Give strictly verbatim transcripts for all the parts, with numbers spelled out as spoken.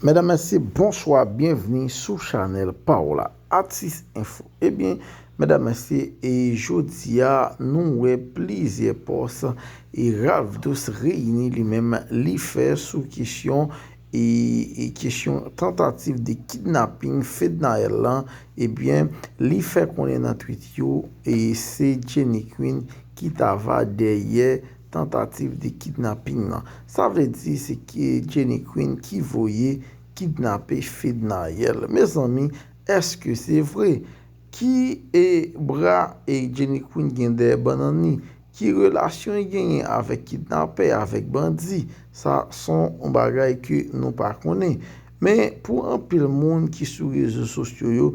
Medam, mesye, bonswa, byenvni sou chanèl pa w la, Atis Enfo. Ebyen, medam, mesye, e jodi a, nou wè plizyè pòs e Ralph Douce reyini li menm, li fè sou kesyon e, e kesyon tantativ de kidnaping Fednaelle lan. Ebyen, li fè konnen nan tweet yo, e se Jenny Queen ki t ava dèyè tantativ de kidnaping lan. Sa vle di se ke Jenny Queen ki voye kidnape Fednaelle. Mezanmi, èske se vre? Ki e bra e Jenny Queen gen dèyè bannann li? Ki relasyon li genyen avèk kidnapè, avèk bandi? Sa se yon bagay ke nou pa konnen. Men pou anpil moun ki sou rezo sosyo yo,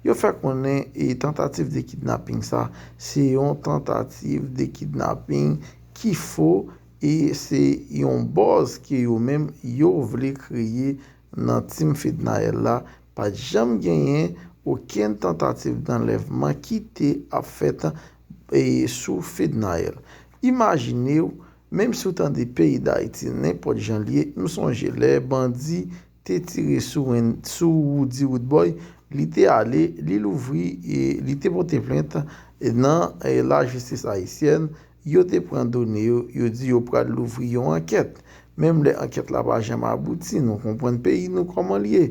yo fè konnen e tantativ de kidnaping sa, se yon tantativ de kidnaping ki fo e se yon buzz ke yo menm yo vle kreye nan team Fednaelle la. Pa t janm genyen okenn tantativ danlèvman ki te ap fèt e sou Fednaelle. Imajine w, menm si w tande peyi Dayiti, nenpòt jan l ye, m sonje lè bandi te tire sou Wen-, sou Roody Roodboy, li te ale, li louvri, e li te pote plent nan e lajistis ayisyèn, yo te pran done yo, yo di yo pral louvri yon ankèt. Menm lè ankèt la pa janm abouti, nou konprann peyi nou kòman l ye.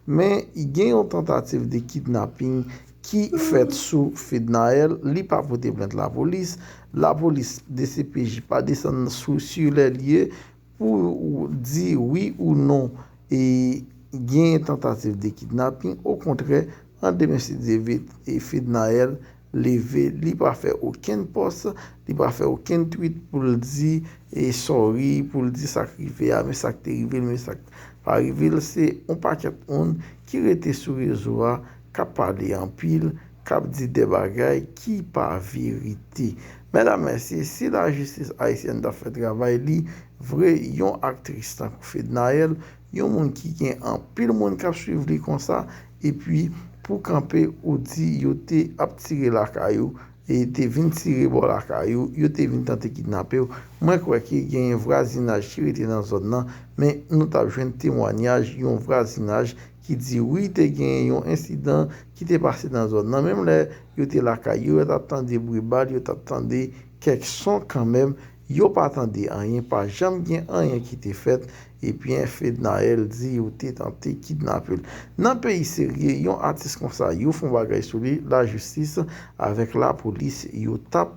Men gen yon tantativ de kidnaping ki fèt sou Fednaelle, li pa pote plent lapolis. Lapolis, D C P J pa desann sou, sou lè l ye pou di wi ou non e gen tantativ de kidnaping. Okontrè, an demen si Dye vle, e Fednaelle leve, li pa fè okenn pòs, li pa fè okenn tweet pou l di e sorry, pou l di sa k rive a, men sa k te rive l, men sa k pa rive l. Se yon pakèt moun ki rete sou rezo a, k ap pale anpil, k ap di de bagay ki pa verite. Medam, mesye, si lajistis ayisyèn ta fè travay li vre, yon aktris tankou Fednaelle, yon moun ki gen anpil moun k ap swiv li konsa, epi pou kanpe ou di yo te ap tire lakay ou, e te vin tire bò lakay ou, yo te vin tante kidnape w, mwen kwè ke genyen vwazinaj ki rete nan zòn nan, men nou t ap jwenn temwanyaj yon vwazinaj ki di wi, te genyen yon ensidan ki te pase nan zòn nan. Menm lè yo te lakay yo, yo t ap tande bri bal, yo t ap tande kèk son kanmenm. Yo pa tande anyen, pa janm gen anyen ki te fèt. Ebyen, Fednaelle di yo te tante kidnape l. Nan peyi serye, yon atis konsa, yo fè yon bagay sou li, lajistis avèk lapolis, yo t ap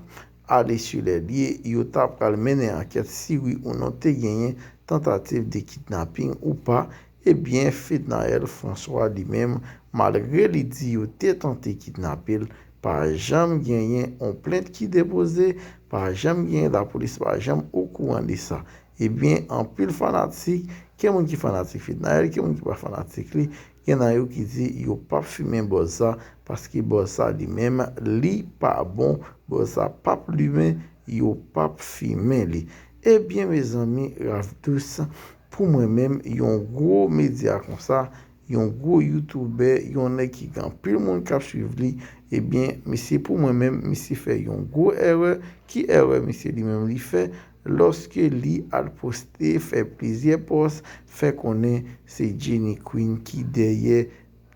ale sou lè l ye, yo t ap pral mennen ankèt si wi ou non te genyen tantativ de kidnaping ou pa. Ebyen, Fednaelle François li menm, malgre li di yo te tante kidnape l, pa janm genyen yon plent ki depoze, pa janm genyen, lapolis pa janm okouran de sa. Ebyen, anpil fanatik, gen moun ki fanatik Fednaelle, gen moun ki pa fanatik li, gen nan yo ki di yo p ap fimen buzz sa, paske buzz sa li menm, li pa bon, buzz sa p ap limen, yo p ap fimen li. Ebyen, mezanmi, Ralph Douce, pou mwen menm, yon gwo medya konsa, yon gwo youtubè, yon nèg ki gen anpil moun k ap swiv li, ebyen, misye, pou mwen menm, misye fè yon gwo erè. Ki erè misye li menm li fè? Lòske li al poste, fè plizyè pòs, fè konnen se Jenny Queen ki dèyè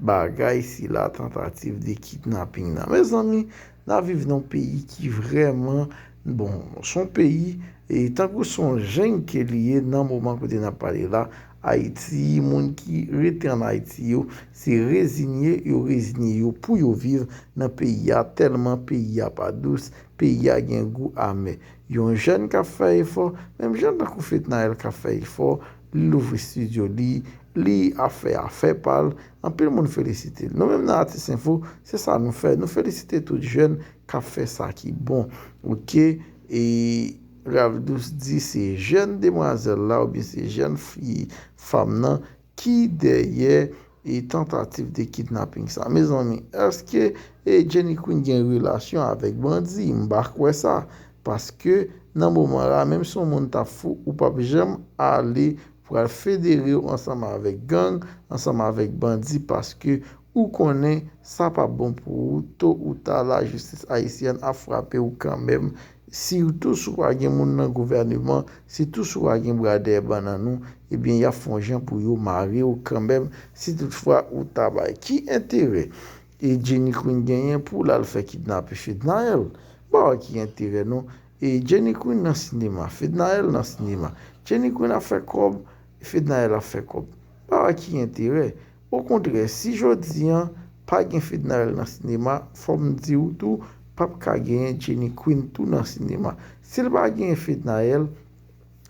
bagay sila, tantativ de kidnaping nan. Mezanmi, n ap viv nan yon peyi ki vrèman, bon, se yon peyi, e tankou se yon jeng ke li ye nan moman kote n ap pale la. Ayiti, moun ki rete ann Ayiti yo, se rezinye, yo rezinye yo pou yo viv nan peyi a, tèlman peyi a pa dous, peyi a gen gou amè. Yon jèn k ap fè efò, menm jan tankou Fednaelle k ap fè efò, li louvri estidyo li, li ap fè afè pa l, anpil moun felisite l. Nou menm nan Atis Enfo, se sa nou fè, nou felisite tout jèn k ap fè sa ki bon. Oke, e Ralph Douce di se jèn demwazèl la oubyen se jèn fi, fanm nan ki dèyè e tantativ de kidnaping sa. Mezanmi, èske e Jenny Queen gen relasyon avèk bandi? M pa kwè sa. Paske nan moman la, menm si yon moun t ap fou, ou p ap janm ale pral federe w ansanm avèk gang, ansanm avèk bandi, paske ou konnen sa p ap bon pou ou. To ou ta, lajistis ayisyèn ap frape w kanmenm. Sitou si w pa gen moun nan gouvèneman, sitou si w pa gen bra dèyè bannann ou, ebyen, y ap fè yon jan pou yo mare w kanmenm, si toutfwa ou ta bay. Ki enterè e Jenny Queen genyen pou l al fè kidnape Fednaelle? M pa wè ki enterè non. E Jenny Queen nan sinema, Fednaelle nan sinema. Jenny Queen ap fè kòb, Fednaelle ap fè kòb. M pa wè ki enterè. Okontrè, si jodi an pa gen Fednaelle nan sinema, fò m di w tou, p ap ka genyen Jenny Queen tou nan sinema. Si l pa genyen Fednaelle,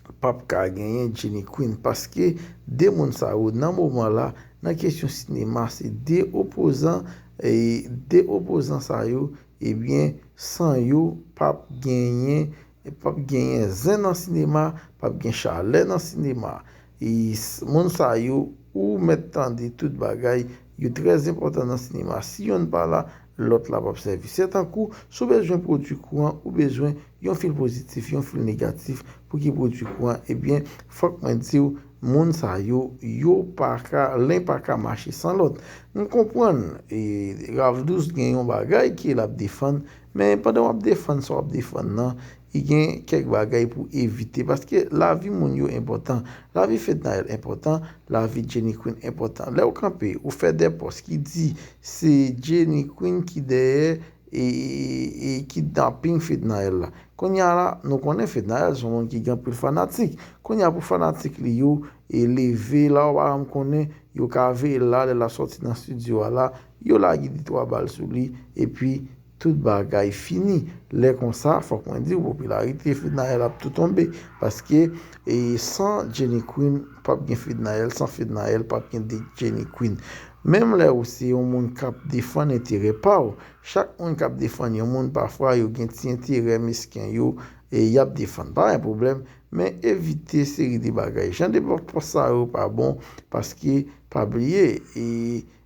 p ap ka genyen Jenny Queen, paske de moun sa yo nan moman la, nan kesyon sinema, se de opozan, e de opozan sa yo, ebyen, san yo p ap genyen, p ap genyen zen nan sinema, p ap gen chalè nan sinema. E s- moun sa yo, ou mèt tande tout bagay, yo trè enpòtan nan sinema. Si yonn pa la, lòt la p ap sèvi. Se tankou, si w bezwen pwodui kouran, ou bezwen yon fil pozitif, yon fil negatif pou ki pwodui kouran, ebyen, fòk mwen di w, moun sa yo, yo pa ka, len pa ka mache san lòt. M konprann, e, Ralph Douce gen yon bagay ke l ap defann, men pandan w ap defann sa w ap defann nan, e gen kèk bagay pou evite, paske lavi moun yo enpòtan. Lavi Fednaelle enpòtan, lavi Jenny Queen enpòtan. Lè w kanpe, ou fè de pòs ki di se Jenny Queen ki dèyè e, e, e kidnaping Fednaelle la. Kounye a la, nou konnen Fednaelle se yon moun ki gen anpil fanatik. Kounye a pou fanatik li yo, e leve la, ou pa janm konnen, yo ka veye l la, lè l ap sòti nan estidyo a la, yo lage de twa bal sou li, epi tout bagay fini. Lè konsa, fòk mwen di w, popilarite Fednaelle ap tou tonbe. Paske, e, san Jenny Queen, p ap gen Fednaelle, san Fednaelle, p ap gen de Jenny Queen. Menm lè ou se yon moun k ap defann enterè pa w, chak moun k ap defann yon moun, pafwa yo gen ti enterè mesken yo, e y ap defann. Pa gen pwoblèm, men evite seri de bagay. Jan de pòs sa yo pa bon, paske pa bliye, e,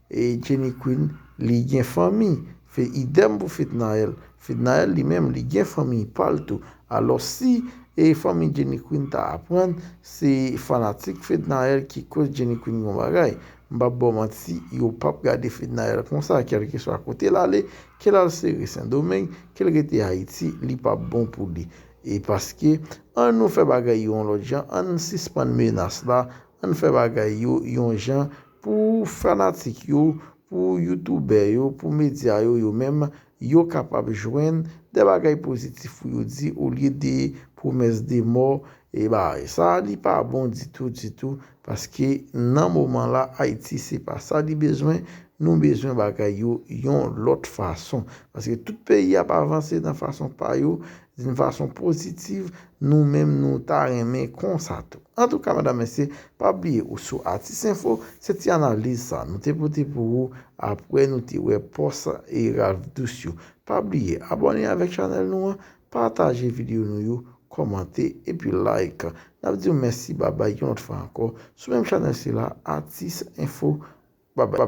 e Jenny Queen, li gen fanmi. Fe, idèm pou Fednaelle. Fednaelle li menm, li gen fanmi pa l tou. Alò, si e fanmi Jenny Queen ta aprann se fanatik Fednaelle ki koz Jenny Queen gon bagay, m p ap ba w manti, yo p ap gade Fednaelle konsa, kèlkeswa kote l ale, ke l al sere Sendomeng, ke l rete Ayiti, li p ap bon pou li. E paske, ann nou fè bagay yo yon lòt jan, ann sispann menas la, ann fè bagay yo yon jan pou fanatik yo, pou youtubè yo, pou medya yo, yo menm, yo kapab jwenn de bagay pozitif pou yo di, olye de pwomès de mò, e bagay sa, li pa bon ditou, ditou, paske nan moman la, Ayiti, se pa sa li bezwen, nou bezwen bagay yo yon lòt fason. Paske tout peyi ap avanse nan fason pa yo, d'une façon positive, nou menm nou ta renmen konsa tou. Antouka, medam, mesye, pa bliye ou sou Atis Info, se ti analiz sa nou te pote pou ou apre nou te wè pòs e Ralph Douce yo. Pa bliye abòne avèk chanèl nou an, pataje videyo nou yo, kòmante epi like. N ap di w mèsi, babay, yon lòt fwa ankò, sou menm chanèl sila, Atis Info. Babay.